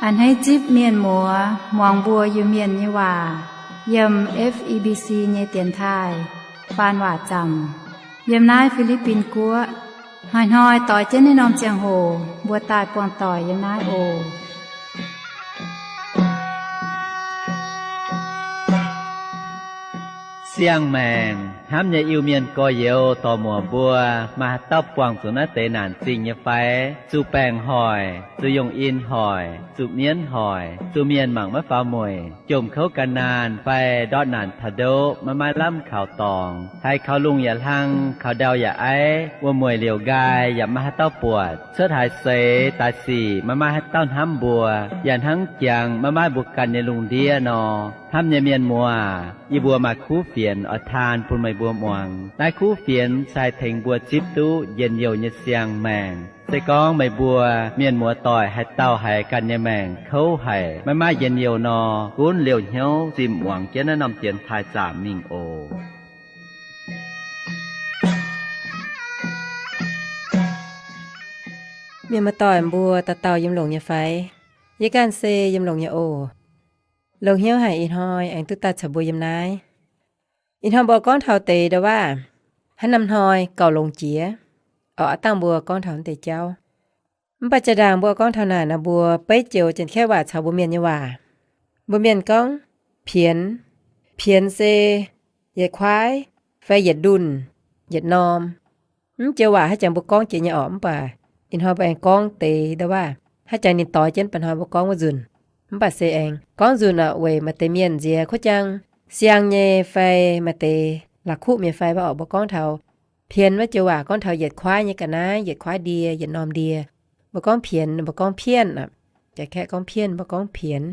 A'hneiv zipv mienh muoz muangx mbuo Iu-Mienh nyei waac yiem F E B C nyei dienx taaih faan waac zaamc yiem naaiv Fi^li^bin Guoqv. Hnoi-hnoi doix jienv naaiv norm ziangh hoc mbuo daaih buangh doic yiem naaiv oc. Siang-maengc hnamv nyei Iu-Mienh gorx-youz dorc-muoc mbuo, maaih haaix dauh buangh zuqc naaiv deix naanc zingh nyei fai? Zuqc baengc hoic, zuqc yungh in hoic, zuqc mienv hoic, zuqc mienh mangc maiv faaux mueic, jomc kouv gan naanh fai ndortv naanc taux ndoqv maiv maaih lamh kaux dorngx, haiz kaux lungh yaac hlang, kaux ndau yaac aiv, wuom-mueic liouc nqaai yaac maiv maaih haaix dauh buatc, cuotv haaix seix daaih sic maiv maaih haaix dauh hnamv mbuo, yaac hnangv jangx maiv maaih mbuo ganh nyei lungh ndiev nor. Hnamv nyei mienh muoz, yie mbuo maaih kuv fienx oix taan bun meih mbuo muangx. Naaiv kuv fienx se haih tengx mbuo zipv duqv njien-youh nyei siang-maengc. Se gorngv meih mbuo mienh muoz-doic haaix dauh haiz ganh nyei maengc kouv haic, maiv maaih njien-youh nor, gunv liouh hnyouv zimh muangx jienv naaiv norm dienx taaih zaamc mingh oc. Mienh muoz-doic mbuo dauh dauh yiem longx nyei fai? Yie ganh se yiem longx nyei oc. Longx hnyouv haic ih hnoi aengx duqv daaih caux mbuo yiem naaiv. Ih hnoi mbuo gorngv taux deix ndau-waav, haaix norm hnoi gauh longx jiex, oix dangh mbuo gorngv taux naaiv deix jauv. Mv baac jaa-ndaangc mbuo gorngv taux naaic nor, mbuo beiv joux Janx-Kaeqv waac caux mbuo Mienh nyei waac. Mbuo Mienh gorngv pienx. Pienx se yietc kuaaiv fai yietc ndunh, yietc norm. Mv joux waac haaix jangx mbuo gorngv jiex nyei orqc, mv baac ih hnoi mbuo aengx gorngv deix ndau-waav haaix jangx ninh doix jienv mba'hnoi mbuo gorngv wuov nzunc. Mv baac se aengx gorngv nzunc orqc, weic maaih deix mienh nziex kuotv jang siang nyei fai maaih deix la'kuqv mienh fai waac orqc, mbuo gorngv taux pienx wuov joux waac gorngv taux yietc kuaaiv nyei ga'naaiv, yietc kuaaiv ndie, yietc norm ndie. Mbuo gorngv pienx, mbuo gorngv pienh aqv. Janx-Kaeqv gorngv pienh, mbuo gorngv pienx.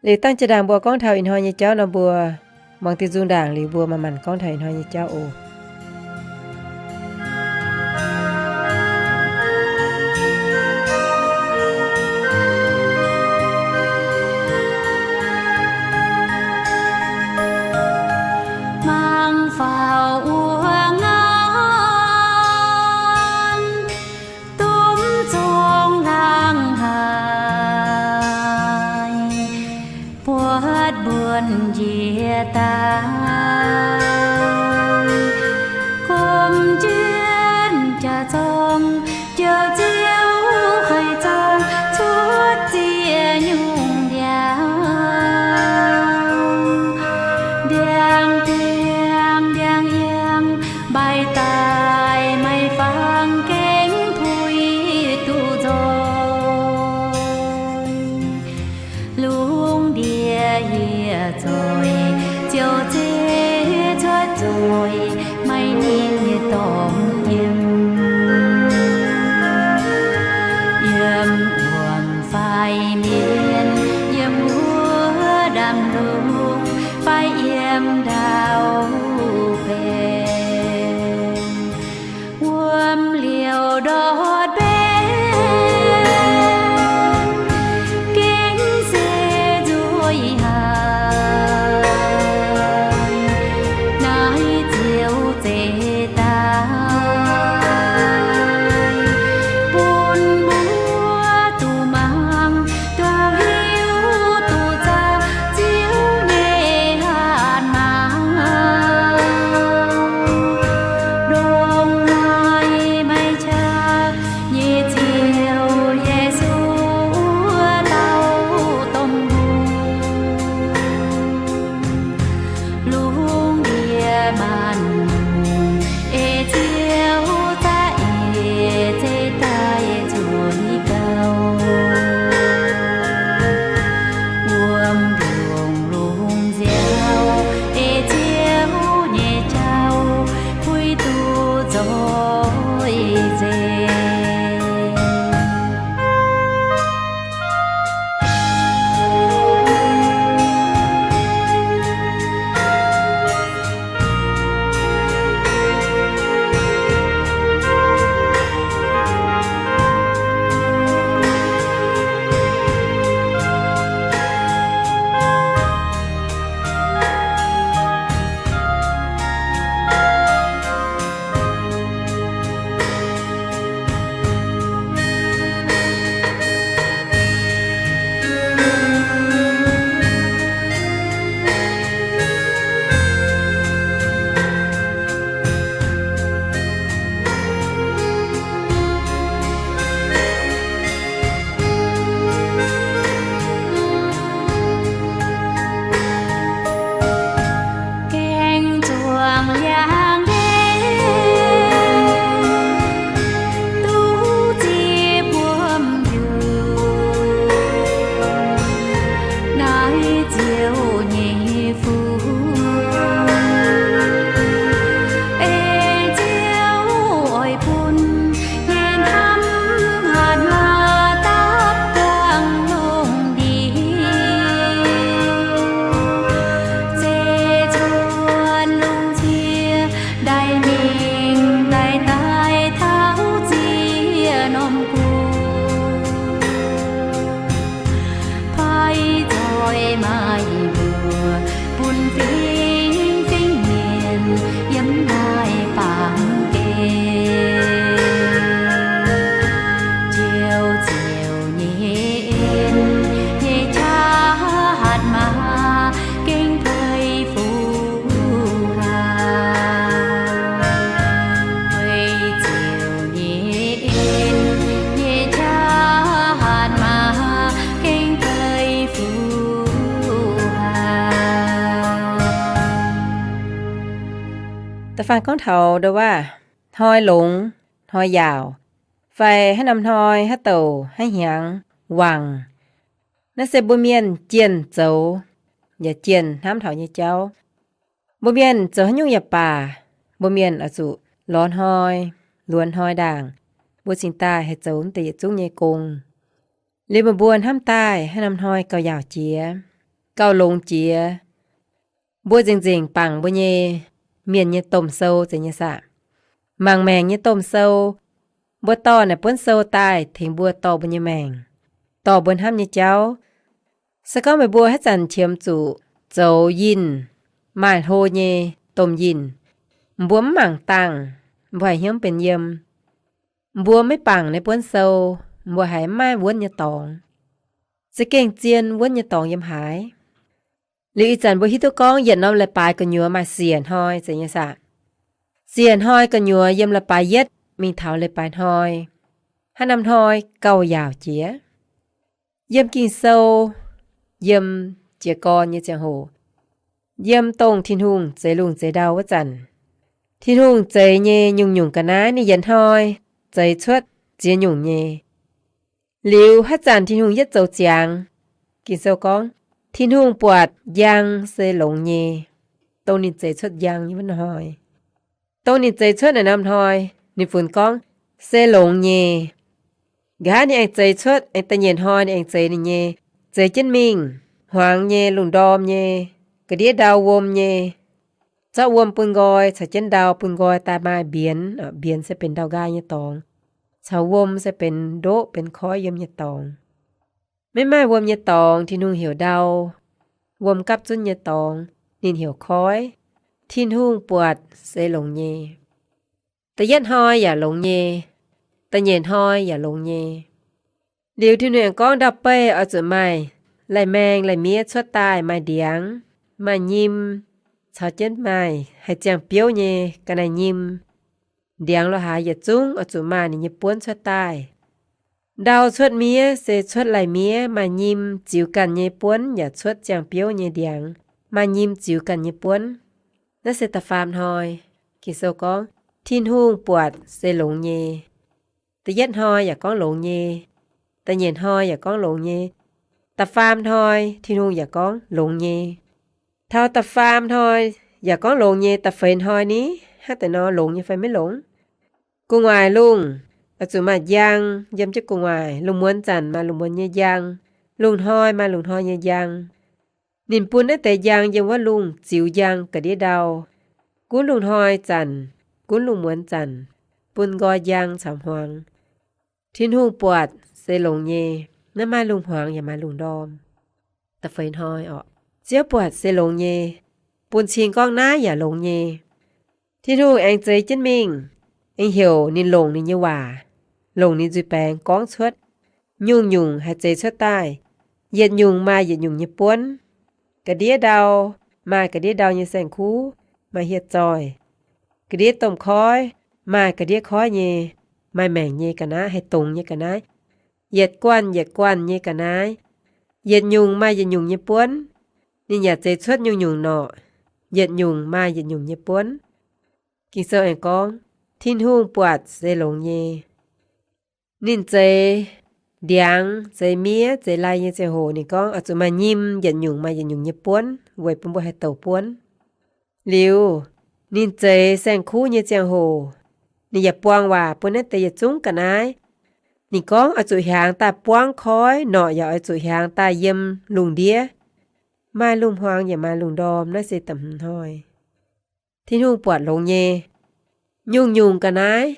Liuz dangh jaa-ndaangc mbuo gorngv taux ih hnoi nyei jauv nor, mbuo muangx diuh nzung ndaangc liuz mbuo manc-manc gorngv taux ih hnoi nyei jauv oc. Mangc faaux wuov ngaanc, domh zong hlang haic, buatc mbuonx njiec daaih, gomh jienv jaax-zorng, jouh ziouv haic zorng cuotv ziex nyungc ndiangx. Ndiangx-diangx ndiangx-yiangh mbaih daaih maiv fangx gengh puix duqv nzoih. Lungh ndiev hieh zoih, ziouc zeiz cuotv nzoih, maiv ninh nyei dorngx yiem. Yiem wuom fai mienh, yiem wuov ndaamv-lungh fai yiem ndau-baengh, wuom liouh ndortv mbenv, gengh se nzoih haic. Naaiv ziouc zeiz Maaih mbuo bun fingx fingx mienh yiem naaiv baamh gen. Ziouc ziouc nyei en, nyei qaqv hatc maaz, gengh peix fuqv haac. Peix ziouc nyei en, nyei qaqv hatc maaz, gengh peix fuqv haac. Da'faanh gorngv taux ndo waac hnoi longx, hnoi yaauc, fai haaix norm hnoi haaix douc haaix hnyangx wangc. Naaiv se mbuo mienh jienh zoux, yaac jienh hnamv taux nyei jauv. Mbuo mienh zoux haaix nyungc yaac baac, mbuo mienh oix zuqc lorz hnoi, luonx hnoi ndaangc, mbuo cingx daaih haih zoux mv deix yietc zungv nyei gong. Liuz meih mbuo hnamv daaih haaix norm hnoi gauh yaauc jiex, gauh longx jiex, mbuo nzengc nzengc bangc mbuo nyei mienh nyei domh sou zeiz nyei saah. Mangc maengc nyei domh sou, mbuo dorh naaic buonv sou daaih tengx mbuo dorh mbuo nyei maengc, dorh mbuo hnamv nyei jauv. Se gorngv meih mbuo haaix zanc qiemx zuqc zoux yinh, maaih hlo nyei domh yinh, mbuo mv mangc dangh, mbuo haiz hnyouv mv benx yiem. Mbuo maiv bangc naaiv buonv sou, mbuo haiz mv maaih wuonv nyei dorngx. Za'gengh zien wuonv nyei dorngx yiem haaix. Liuz ih zanc mbuo hiuv duqv gorngv yietc norm leiz-baaix gu'nyuoz maaih siec hnoi zeiz nyei saah. Siec hnoi gu'nyuoz yiem leiz-baaix yietv mingh taux leiz-baaix hnoi, haaix norm hnoi gauh yaauc jiex. Yiem Ging-Sou, yiem jiez gorn nyei ziangh hoc, yiem dongh Tin-Hungh zeix lungh zeix ndau wuov zanc, Tin-Hungh zeix nyei nyungc-nyungc ga'naaiv ninh yietc hnoi zeix cuotv ziex nyungc nyei. Liuz haaix zanc Tin-Hungh yietv zoux ziangx, Ging-Sou gorngv, Tin-Hungh buatc njang se longx nyei. Dongh ninh zeix cuotv njang nyei wuov hnoi, dongh ninh zeix cuotv naaiv norm hnoi, ninh funx gorngv se longx nyei. Nqa'haav ninh aengx zeix cuotv, aengx da'nyeic hnoi ninh aengx zeix ninh nyei, zeix jienv mingh, hmuangx nyei, lungh ndorm nyei, ga'ndiev ndau wuom nyei, zorqv wuom bun nqoi, caux jienv ndau bun nqoi daaih maaih mbienx, mbienx se benx ndau nqaai nyei dorngx, caux wuom se benx ndoqv benx koiv yiem nyei dorngx. Maiv maaih wuom nyei dorngx Tin-Hungh heuc ndau, wuom gapv zunv nyei dorngx ninh heuc koiv. Tin-Hungh buatc se longx nyei. Da'yietv hnoi yaac longx nyei, da'nyeic hnoi yaac longx nyei. Liuz Tin-Hungh aengx gorngv ndau-beih oix zuqc maaih lai-maeng lai-miev cuotv daaih, maaih ndiangx, maaih nyim, caux jienv maaih haih ziangh biouv nyei ga'naaiv nyim. Ndiangx lo haaix yietc zungv oix zuqc maaih ninh nyei buonv cuotv daaih. Ndau cuotv miev se cuotv lai-miev, maaih nyim ziux ganh nyei buonv yaac cuotv ziangh biouv nyei ndiangx, maaih nyim ziux ganh nyei buonv. Naaiv se da'faam hnoi. Ging-Sou gorngv, Tin-Hungh buatc se longx nyei. Da'yietv hnoi yaac gorngv longx nyei, da'nyeic hnoi yaac gorngv longx nyei, da'faam hnoi Tin-Hungh yaac gorngv longx nyei. Taux da'faam hnoi yaac gorngv longx nyei, da'feix hnoi ni, hnangv deix nor longx nyei fai maiv longx? Gu'nguaaic lungh oix zuqc maaih njang yiem jienv gu'nguaaic, lungh muonz zanc maaih lungh muonz nyei njang, lungh hnoi maaih lungh hnoi nyei njang. Ninh bun naaiv deix njang yiem wuov lungh ziux njang ga'ndiev ndau, gunv lungh hnoi zanc, gunv lungh muonz zanc, bun nqoi njang caux hmuangx. Tin-Hungh buatc se longx nyei. Naaiv maaih lungh hmuangx yaac maaih lungh ndorm. Da'feix hnoi orqc, Ziouv buatc se longx nyei, bun cing gorngv naaiv yaac longx nyei. Tin-Hungh aengx zeix jienv mingh, aengx heuc ninh longc ninh nyei waac, longc ninh nzuih baengx gorngv cuotv, nyungc-nyungc haih zeix cuotv daaih, yietc nyungc maaih yietc nyungc nyei buonv. Ga'ndiev ndau maaih ga'ndiev ndau nyei saeng-kuv, maaih hieh zoih. Ga'ndiev domh koiv maaih ga'ndiev koiv nyei, maaih maengc nyei ga'naaiv, haih dongz nyei ga'naaiv. Yietc guanh yietc guanh nyei ga'naaiv, yietc nyungc maaih yietc nyungc nyei buonv. Ninh yaac zeix cuotv nyungc-nyungc norqc, yietc nyungc maaih yietc nyungc nyei buonv. Ging-Sou aengx gorngv, Tin-Hungh buatc se longx nyei. Ninh zeix ndiangx, zeix miev, zeix lai nyei ziangh hoc ninh gorngv oix zuqc maaih nyim yietc nyungc maaih yietc nyungc nyei buonv weic bun mbuo haih douc buonv. Liuz, ninh zeix saeng-kuv nyei ziangh hoc, ninh yaac buang waac bun naaiv deix yietc zungv ga'naaiv. Ninh gorngv oix zuqc hiaangx daaih buangv koiv, norqc yaac oix zuqc hiaangx daaih yiem lungh ndiev. Maaih lungh hmuangx yaac maaih lungh ndorm. Naaiv se da'hmz hnoi. Tin-Hungh buatc longx nyei. Nyungc-nyungc ga'naaiv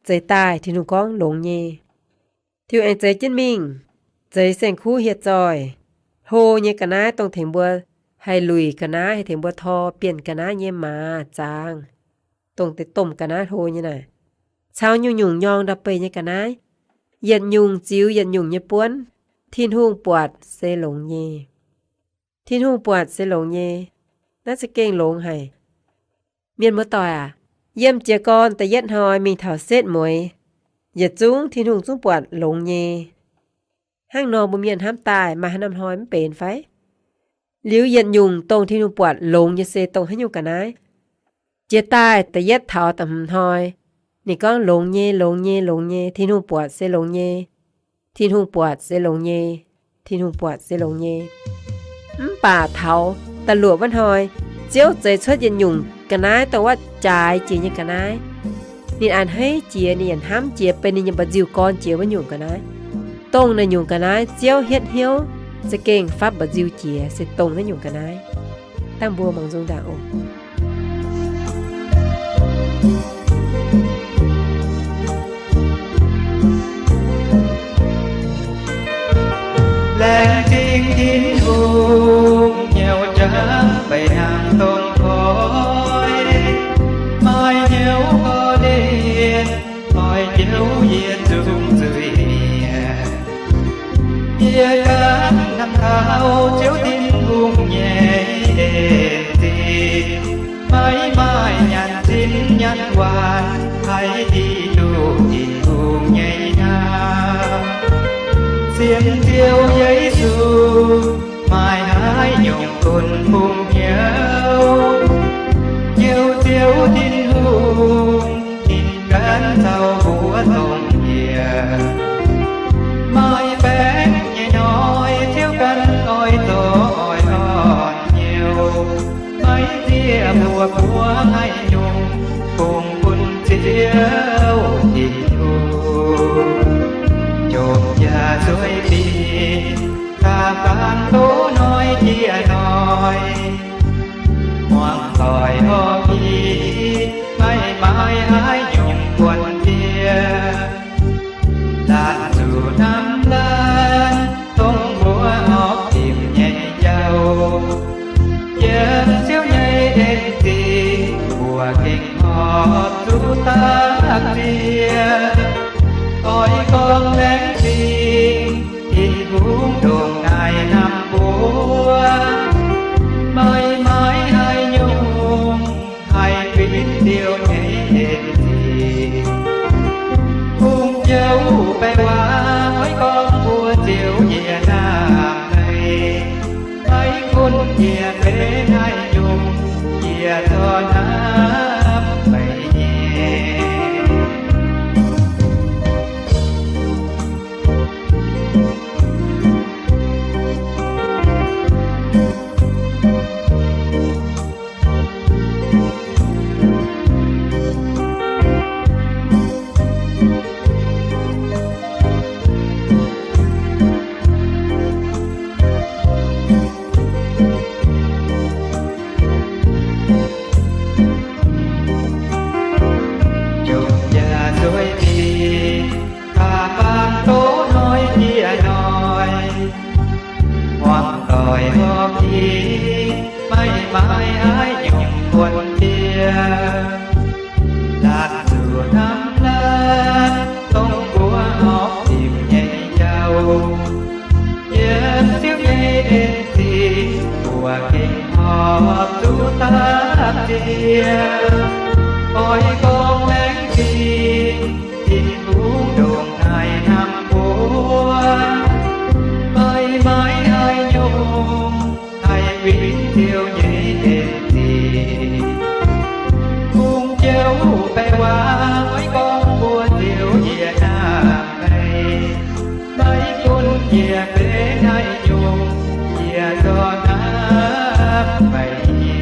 zeix daaih Tin-Hungh gorngv longx nyei. Tin-Hungh aengx zeix jienv mingh, zeix saeng-kuv hieh zoih, Hlo nyei ga'naaiv dongh tengx mbuo haih luic ga'naaiv, haih tengx mbuo tor bienh ga'naaiv nyei maaz zaangc, dongh deix domh ga'naaiv hlo nyei naaic. Caux nyungc-nyungc nyorng ndau-beih nyei ga'naaiv, yietc nyungc ziux yietc nyungc nyei buonv, Tin-Hungh buatc se longx nyei. Tin-Hungh buatc se longx nyei. Naaiv za'gengh longx haic. Mienh muoz-doic aac, yiem jiez gorn da'yietv hnoi mingh taux setv mueiz, yietc zungv Tin-Hungh zungv buatc longx nyei. Hnangv nor mbuo mienh hnamv daaih maaih haaix norm hnoi mv benx fai? Liuz yietc nyungc dongh Tin-Hungh buatc longx nyei se dongh haaix nyungc ga'naaiv? Jiex daaih da'yietv taux da'hmz hnoi, ninh gorngv, Longx nyei, longx nyei, longx nyei. Tin-Hungh buatc se longx nyei. Tin-Hungh buatc se longx nyei. Tin-Hungh buatc se longx nyei. Mv baac taux da'luoqc wuov hnoi, Ziouv zeix cuotv yietc nyungc ga'naaiv dongh wuov jaaix jiex nyei ga'naaiv. Ninh a'hneiv jiex, ninh yaac hnamv jiex, benx ninh nyei mba'nziu-gorn jiex wuov nyungc ga'naaiv. Dongh naaiv nyungc ga'naaiv Ziouv hietv hnyouv za'gengh fatv mba'nziu jiex se dongh naaiv nyungc ga'naaiv. Dangh mbuo muangx nzung ndaangc oc. Laengz zingh Tin-Hungh, nyouz jaax mbaih hnyangx dongh koiv, maaih hnyouv korv-lienh, oix njoux yie zungv zuiz-mienh. Yie ganh hnamv taux Ziouv Tin-Hungh nyei en zingh, maiv maaih nyanc zinh nyanc waanc, haih hiuv duqv Tin-Hungh nyei hnamv. Sienx Ziouv Yesu, maaih haaix nyungc gunv bungx hnyouv, hnyouv Ziouv Tin-Hungh, ninh ganh caux mbuo dongh yie. Maaih baengc nyei hnoi, Ziouv ganh oix zorc oix orn hnyouv, maiv zieqv mbuo buov haaix nyungc, bungx bun Ziouv Tin-Hungh. Jomc yaac zueih dingc, da'faanh doz hnoi jiex hnoi, muangx doic horpc i, maiv maaih haaix nyungc buonv jiex. Laanh zuqc hnamv laanh, dongh mbuo horpc dimc nyei jauv. Yiem Ziouv nyei en zingh, mbuo gengh horpc zuqc dapv ziex. Oix gorngv laengz zingh, Tin-Hungh ndongc naaic hnamv mbuo. Maiv maaih haaix nyungc haih fingx Ziouv nyei en zingh. Kungx jouv baengh waac oix gorngv mbuo Ziouv yie hnamv meih. Maiv gunv yie benx haaix nyungc, yie zorqv hnamv meih nyei. Jomc yaac zueih dingc, da'faanh doz hnoi jiex hnoi, muangx doic horpc i, maiv maaih haaix nyungc buonv jiex. Laanh zuqc hnamv laanh, dongh mbuo horpc dimc nyei jauv. Yiem Ziouv nyei en zingh, mbuo gengh horpc zuqc dapv ziex. Oix gorngv laengz zingh, Tin-Hungh ndongc naaic hnamv mbuo. Maiv maaih haaix nyungc haih fingx Ziouv nyei en zingh. Kungx jouv baengh waac oix gorngv mbuo Ziouv yie hnamv meih. Maiv gunv yie benx haaix nyungc, yie zorqv hnamv meih nyei.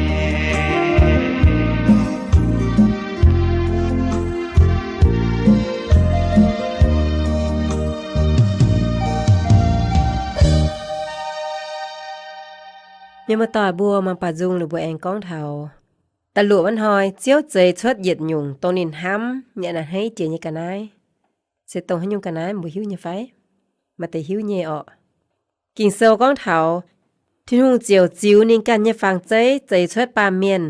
Mienh muoz-doic mbuo mangc baac nzung liuz mbuo aengx gorngv taux da'luoqc wuov hnoi Ziouv zeix cuotv yietc nyungc dongh ninh hnamv nyei a'hneiv jiex nyei ga'naaiv. Se dongh haaix nyungc ga'naaiv mbuo hiuv nyei fai? Maaih deix hiuv nyei orqc. Ging-Sou gorngv taux Tin-Hungh ziouc ziux ninh ganh nyei fangx zeiv zeix cuotv baamh mienh.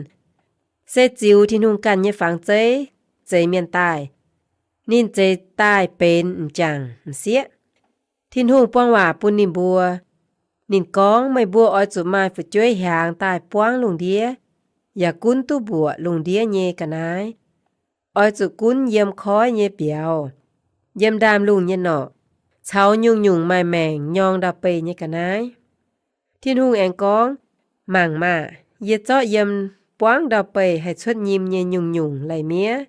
Se ziux Tin-Hungh ganh nyei fangx zeiv zeix mienh daaih, ninh zeix daaih benx m'jangc m'sieqv. Tin-Hungh buang waac bun ninh mbuo. Ninh gorngv, Meih mbuo oix zuqc maaih fu'jueiv hiaangx daaih buangv lungh ndiev, yaac gunv duqv mbuoqc lungh ndiev nyei ga'naaiv. Oix zuqc gunv yiem koiv nyei mbiauz, yiem ndaamv-lungh nyei norqc, caux nyungc-nyungc maaih maengc nyorng ndau-beih nyei ga'naaiv. Tin-Hungh aengx gorngv, Mangc maah! Yie zorqv yiem buangv ndau-beih haih cuotv nyim nyei nyungc-nyungc lai-miev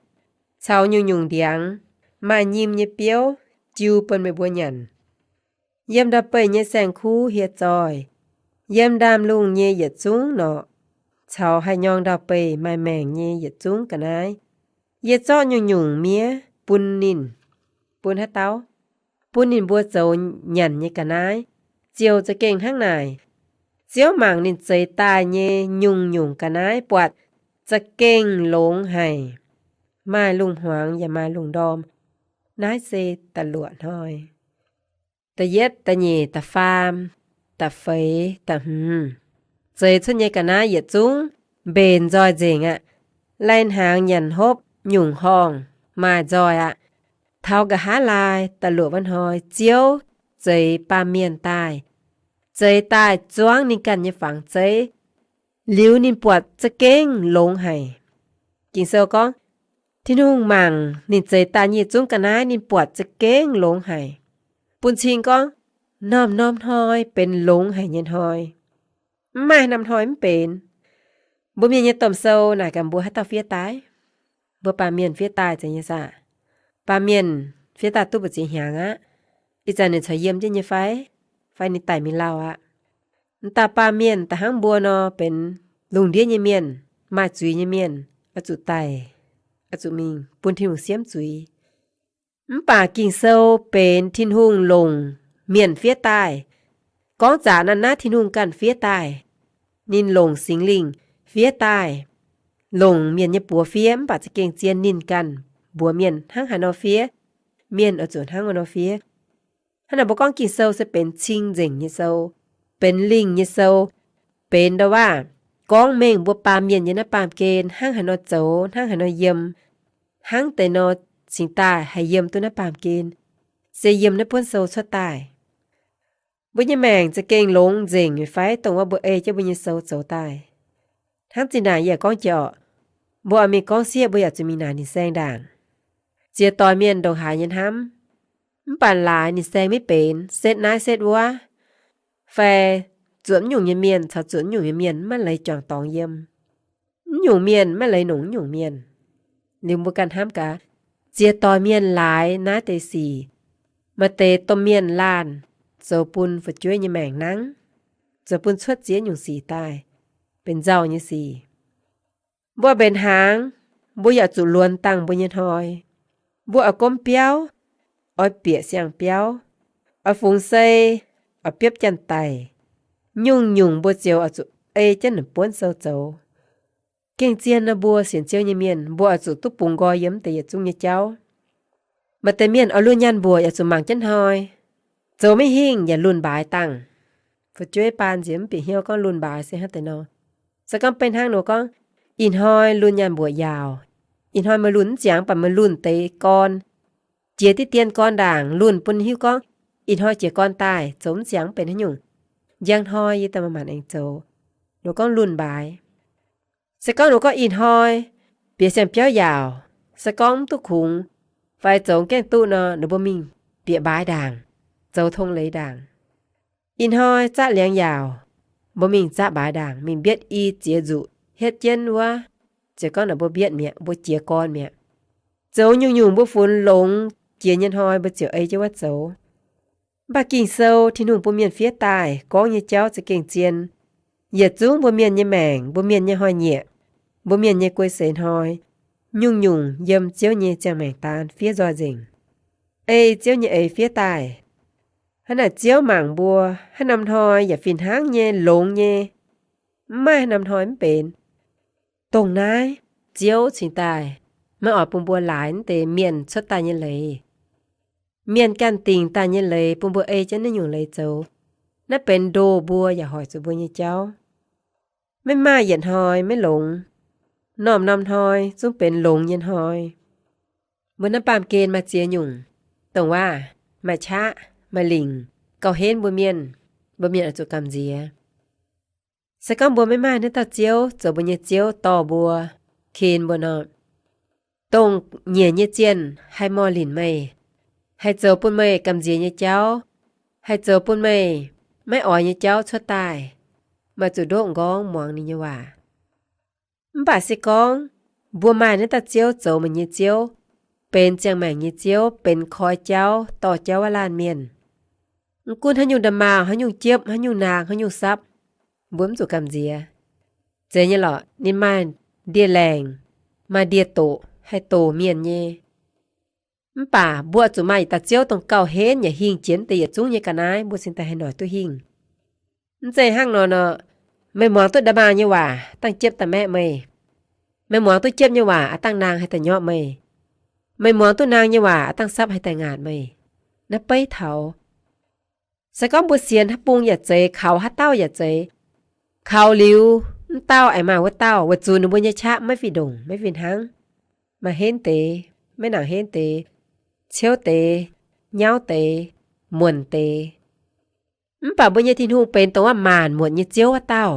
caux nyungc-nyungc ndiangx, maaih nyim nyei biouv jiu bun meih mbuo nyanc. Yiem ndau-beih nyei saeng-kuv hieh zoih, yiem ndaamv-lungh nyei yietc zungv norqc, caux haih nyorng ndau-beih maaih maengc nyei yietc zungv ga'naaiv, yie zorqv nyungc-nyungc miev bun ninh, bun haaix dauh, bun ninh mbuo zoux nyanc nyei ga'naaiv, ziouc za'gengh hnangv naaic. Ziouv mangc ninh zeix daaih nyei nyungc-nyungc ga'naaiv buatc za'gengh longx haic, maaih lungh hmuangx yaac maaih lungh ndorm. Naaiv se da'luoqc hnoi. Da'yietv, da'nyeic, da'faam, da'feix, da'hmz. Zeix cuotv nyei ga'naaiv yietc zungv mbenc nzoih nzengc aqv. Lai-hnaangx nyanc hopv nyungc horngh maaih nzoih aqv. Taux nqa'haav laai da'luoqc wuov hnoi Ziouv zeix baamh mienh daaih, zeix daaih zuangv ninh ganh nyei fangx zeiv. Liuz ninh buatc za'gengh longx haic. Ging-Sou gorngv, Tin-Hungh mangc ninh zeix daaih nyei zungv ga'naaiv ninh buatc za'gengh longx haic. Bun cing gorngv, norm-norm hnoi benx longx haic nyei hnoi. Mv maaih norm hnoi mv benx. Mbuo mienh nyei domh sou naaic gaax mbuo haaix dauh fiev daaih? Mbuo baamh mienh fiev daaih zeiz nyei saah? Baamh mienh fiev daaih duqv mbu'ziex hnyangx aqv. Ih zanc ninh corc yiem jienv nyei fai? Fai ninh daic mingh lauh aqv? M'dauh baamh mienh da'hnangv mbuo nor benx lungh ndiev nyei mienh, maaih zuiz nyei mienh, oix zuqc daic, oix zuqc mingh bun Tin-Hungh siemv zuiz. Mv baac Ging-Sou benx Tin-Hungh longc mienh fiev daaih. Gorngv zaqc naaiv, naaiv Tin-Hungh ganh fiev daaih. Ninh longc Singx Lingh fiev daaih, longc mienh nyei buoz fiev, mv baac za'gengh zien ninh ganh mbuox mienh hnangv haaix nor fiev, mienh oix zuqc hnangv wuov nor fiev. Hnangv naaic mbuo gorngv Ging-Sou se benx cing-nzengc nyei sou, benx lingh nyei sou, benx ndo waav gorngv mengh mbuo baamh mienh nyei naaiv baamh gen hnangv haaix nor zoux, hnangv haaix nor yiem, hnangv deix nor cingx daaih haih yiem duqv naaiv baamh gen, se yiem naaiv buonv sou cuotv daaih. Mbuo nyei maengc za'gengh longx nzengc fai dongh wuov mbuo ei jienv mbuo nyei sou zoux daaih. Hnangv zinh ndaangc yie gorngv jiex oc, mbuo oix mingh gorngv sieqv mbuo yaac zuqc mingh naaic ninh saeng ndaangc. Ziex doix mienh ndongc haaix nyei hnamv, mv baac laaix ninh saeng maiv benx, setv naaiv setv wuov, fai zuotc mv nyungc nyei mienh caux zuotc mv nyungc nyei mienh maiv leiz juangc dorngx yiem. Mv nyungc mienh maiv leiz nongc mv nyungc mienh. Liuz mbuo ganh hnamv gaax, ziex doix mienh laaix naaiv deix sic, maaih deix domh mienh laanh zoux bun fu'jueiv nyei maengc nangv, zoux bun cuotv ziex nyungc sic daaih, benx nzauh nyei sic. Mbuo mbenc hnaangx, mbuo yaac zuqc luonx dangh mbuo nyei hnoi. Mbuo oix gomv biauv, oix bieqc siang-biauv, oix fungx sei, oix biopv janx-daic, nyungc-nyungc mbuo ziouc oix zuqc ei jienv naaiv buonv sou zoux. Gengh zien nor mbuo sienx Ziouv nyei mienh, mbuo oix zuqc duqv bungx nqoi yiem deix yietc zungv nyei jauv. Maaih deix mienh oix lunh nyaanh mbuoqc yaac zuqc mangc jienv hnoi, zoux maiv hingh yaac lunh mbaaix dangh. Fu'jueiv baan nziex mv bieqc hnyouv gorngv lunh mbaaix se hnangv deix nor. Se gorngv beiv hnangv nor gorngv, ih hnoi lunh nyaanh mbuoqc yaauc, ih hnoi meih lunh mv ziangx, baac meih lunh deix gorn, jiex diqv dien gorn ndaangc lunh bun hiuv gorngv, ih hnoi jiex gorn daaih zoux mv ziangx mv benx haaix nyungc. Njang hnoi yie daaih manc-manc aengx zoux. Nor gorngv lunh mbaaix. Se gorngv nor gorngv ih hnoi bieqc siang-biauv yaauc, se gorngv mv duqv kungx fai zoux gaengh duqv nor, ninh mbuo mingh bieqc mbaaix ndaangc, zoux tong leiz ndaangc. Ih hnoi zaqv liangx yaauc, mbuo mingh zaqv mbaaix ndaangc, mingh mbietv i ziex nzuqc hietv jienv wuov. Ziouc gorngv naaic mbuo mbietv mi'aqv, mbuo jiez gorn mi'aqv. Zoux nyungc-nyungc mbuo funx longx jiex nyei hnoi mbuo ziouc ei jienv wuov zoux. Mv baac Ging-Sou, Tin-Hungh bun mienh fiev daaih gorngv nyei jauv za'gengh zien. Yietc zungv mbuo mienh nyei maengc, mbuo mienh nyei hnoi-nyieqc, mbuo mienh nyei guei seix hnoi, nyungc-nyungc yiem Ziouv nyei ziangh maengc daan fiev nzoih nzengc. Ei Ziouv nyei eix fiev daaih. Hnangv naaic Ziouv mangc mbuo, haaix norm hnoi yaac fih hnangv nyei longx nyei. Mv maaih haaix norm hnoi mv benx. Dongh naaiv, Ziouv cingx daaih maiv oix bun mbuo laaix naaiv deix mienh cuotv daaih nyei leiz. Mienh ganh dingc daaih nyei leiz bun mbuo ei jienv naaiv nyungc leiz zoux. Naaiv benx ndoh mbuo yaac hoic zuqc mbuo nyei jauv. Maiv maaih yietc hnoi maiv longx. Norm-norm hnoi zungv benx longx nyei hnoi. Mbuo naaiv baamh gen maaih ziex nyungc, dongh waac, maaih qaqv, maaih lingc, gauh henv mbuo mienh, mbuo mienh oix zuqc gamh nziex. Se gorngv mbuo maiv maaih naaiv dauh Ziouv zoux mbuo nyei Ziouv dorh mbuo, ken mbuo nor, dongh nyiec nyei zienh haih moh linc meih, haih zoux bun meih gamh nziex nyei jauv, haih zoux bun meih maiv oix nyei jauv cuotv daaih, meih zuqc ndoqv m'nqorngv muangx ninh nyei waac. Mv baac se gorngv mbuo maaih naaiv dauh Ziouv zoux meih nyei Ziouv, benx ziangh maengc nyei Ziouv, benx koi jauv dorh jauv wuov laanh mienh, mv gunv haaix nyungc nda'maauh, haaix nyungc jiepv, haaix nyungc naang, haaix nyungc sapv, mbuo mv zuqc gamh nziex. Zeiz nyei lorqc, ninh maaih ndie-laengc, maaih ndie-doqc haih doqc mienh nyei. Mv baac mbuo zuqc maaih yietc dauh Ziouv dongh gauh henv yaac hingh jienv deix yietc zungv nyei ga'naaiv, mbuo cingx daaih haih noic duqv hingh. Mv zeiz hnangv nor nor, meih muangx duqv nda'maauh nyei waac dangh jiepv daaih maeqv meih. Meih muangx duqv jiepv nyei waac aqv dangh naang haih daaih nyorqv meih. Meih muangx duqv naang nyei waac aqv dangh sapv haih daaih ngaatc meih. Naaiv beiv taux. Se gorngv mbuo sienx haaix bung yaac zeiz, kaux haaix dauh yaac zeiz, kaux liuz mv dauh aengx maaih wuov dauh, weic zuqc ninh mbuo nyei qaqv maiv fih ndongc, maiv fih hnangv. Maaih henv deix, maiv nangc henv deix, ciouv deix, nyauv deix, muonc deix. Mv baac mbuo nyei Tin-Hungh benx dongh wuov maanc muotc nyei Ziouv wuov dauh.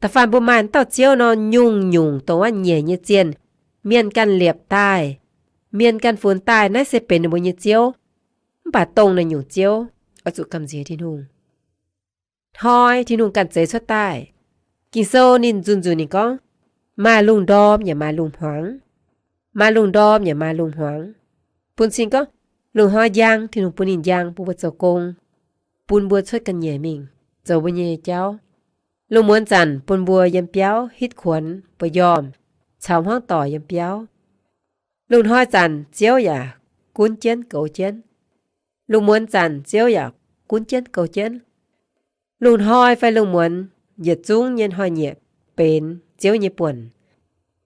Da'faanh mbuo maaih dauh Ziouv nor, nyungc-nyungc dongh wuov nyiec nyei zienh, mienh ganh liepc daaih, mienh ganh funx daaih, naaiv se benx ninh mbuo nyei Ziouv. Mv baac dongh naaiv nyungc Ziouv oix zuqc gamh nziex Tin-Hungh. Hnoi Tin-Hungh ganh zeix cuotv daaih. Ging-Sou ninh nzunc-nzunc ninh gorngv, maaih lungh ndorm yaac maaih lungh hmuangx. Maaih lungh ndorm yaac maaih lungh hmuangx. Bun cing gorngv, lungh hnoi njang, Tin-Hungh bun ninh njang, bun mbuo zoux gong, bun mbuo cuotv ga'nyiec mingh zoux mbuo nyei jauv. Lungh muonz zanc bun mbuo yiem biauv hitv kuonx, mbuo yiem caux hmuangv doic yiem biauv. Lungh hnoi zanc Ziouv yaac gunv jienv goux jienv. Lungh muonz zanc Ziouv yaac gunv jienv goux jienv. Lungh hnoi fai lungh muonz, yietc zungv nyei hnoi-nyieqc benx Ziouv nyei buonc.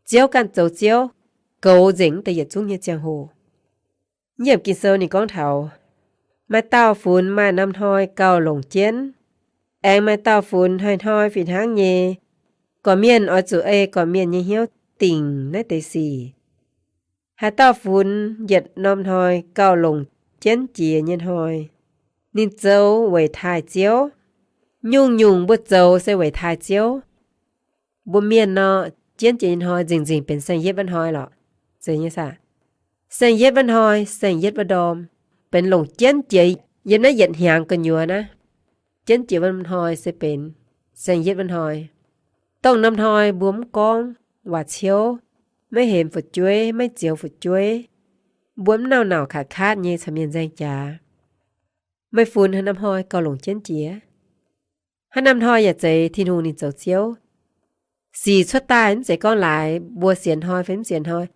Ziouv ganh zoux Ziouv, goux nzengc deix yietc zungv nyei ziangh hoc. Yiem Ging-Sou ninh gorngv taux, maaih dauh funx maaih norm hnoi gauh longc jienv, aengx maaih dauh funx hnoi-hnoi fih hnangv nyei. Gorqv-mienh oix zuqc ei gorqv-mienh nyei hnyouv dingc naaiv deix sic. Haaix dauh funx yietc norm hnoi gauh longc jienv jiex nyei hnoi, ninh zoux weic taaih Ziouv. Nyungc-nyungc mbuo zoux se weic taaih Ziouv. Mbuo mienh nor, jienv jiex nyei hnoi nzengc-nzengc benx saeng-yietv wuov hnoi lorqc. Zeiz nyei saah? Saeng-yietv wuov hnoi, saeng-yietv wuov ndorm, benx longc jienv jiex yiem naaiv yietc hnyangx gu'nyuoz naaiv. Jienv jiex wuov norm hnoi se benx saeng-yietv wuov hnoi. Dongh norm hnoi mbuo mv gorngv waac ciouv, maiv hemx fu'jueiv, maiv zioux fu'jueiv, mbuo mv nauc-nauc katv-katv nyei caux mienh nzaeng jaax. Meih funx haaix norm hnoi gauh longc jienv jiex? Haaix norm hnoi yaac zeiz Tin-Hungh ninh zoux Ziouv. Sic cuotv daaih mv zeiz gorngv laaix mbuo sienx hnoi fai mv sienx hnoi.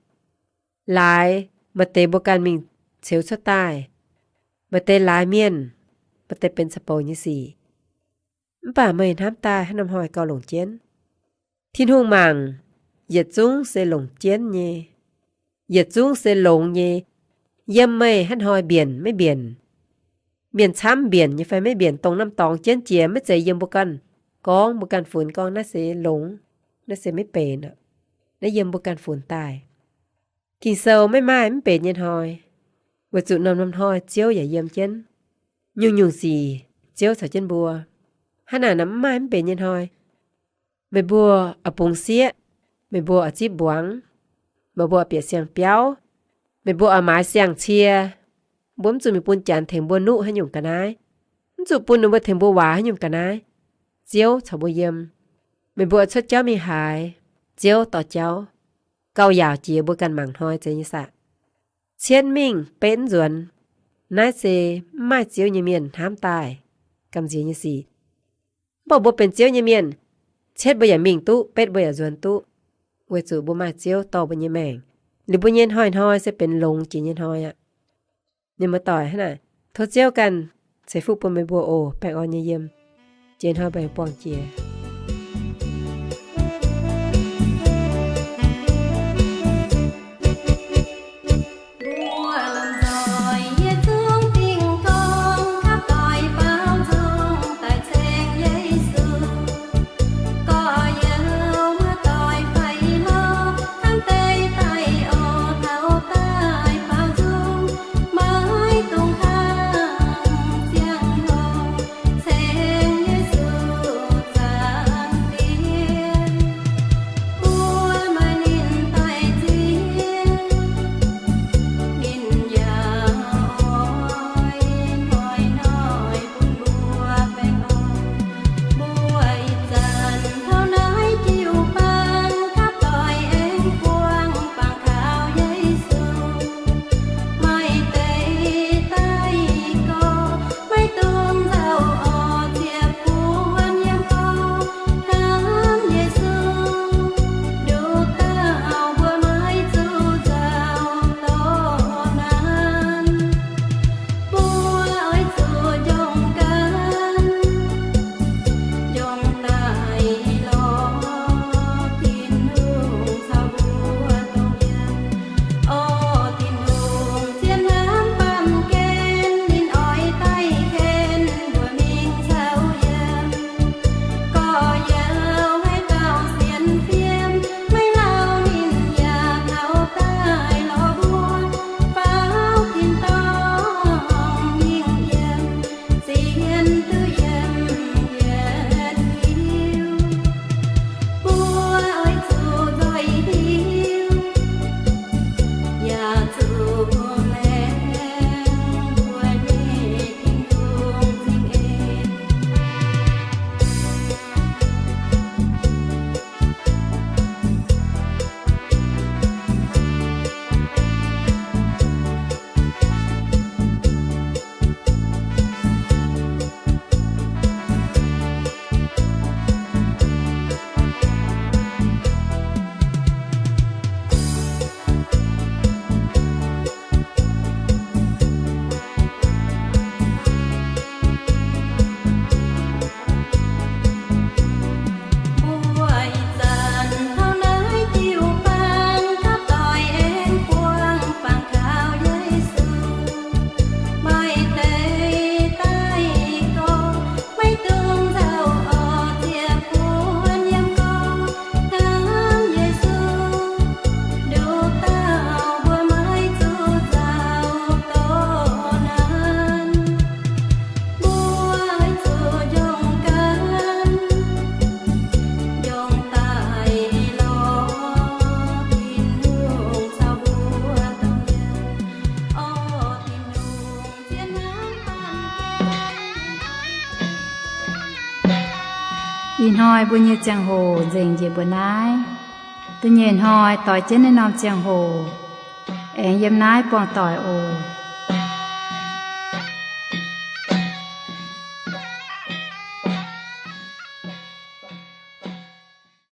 Laaix maaih deix mbuo ganh mingh ceux cuotv daaih, maaih deix laaix mienh, maaih deix benx caux bouc nyei sic. Mv baac meih hnamv daaih haaix norm hnoi gauh longc jienv? Tin-Hungh mangc, yietc zungv se longc jienv nyei, yietc zungv se longx nyei. Yiem meih haaix hnoi mbienc maiv mbienc, mienh camv mbienc nyei fai maiv mbienc, dongh norm dorngx jienv jiex maiv zeiz yiem mbuo ganh gorngv, mbuo ganh funx gorngv naaiv se longx, naaiv se maiv benx. Naaiv yiem mbuo ganh funx daaih. Ging-Sou maiv maaih mv benx nyei hnoi, weic zuqc norm-norm hnoi Ziouv yaac yiem jienv. Nyungc-nyungc sic Ziouv caux jienv mbuo. Hnangv naaic nor mv maaih mv benx nyei hnoi. Meih mbuo oix bungx sieqv, meih mbuo oix zipv mbuangz, meih mbuo oix bieqc siang-biauv, meih mbuo oix maaiz siang-cie, mbuo mv zuqc mingh bun janx tengx mbuo nuqv haaix nyungc ga'naaiv, mv zuqc bun ninh mbuo tengx mbuo waac haaix nyungc ga'naaiv. Ziouv caux mbuo yiem. Meih mbuo oix cuotv jauv mingh haaix, Ziouv dorh jauv. Gauh yaauc jiex mbuo ganh mangc hnoi zeiz nyei saah? Cietv mingh betv nzuonx. Naaiv se mv maaih Ziouv nyei mienh hnamv daaih gamh nziex nyei sic. Mv baac mbuo benx Ziouv nyei mienh, cietv mbuo yaac mingh duqv, betv mbuo yaac nzuonx duqv, weic zuqc mbuo maaih Ziouv dorh mbuo nyei maengc. Liuz mbuo nyei hnoi-hnoi se benx longx jiex nyei hnoi aqv. Mienh muoz-doic hnangv naaic, tov Ziouv ganh ceix fuqv bun meih mbuo oc. Baengh orn nyei yiem, jiex hnoi baengh buangh jiex. Ih hnoi mbuo nyei ziangh hoc nzengc njiec mbuo naaiv. Da'nyeic hnoi doix jienv naaiv norm ziangh hoc, aengx yiem naaiv buangh doic oc.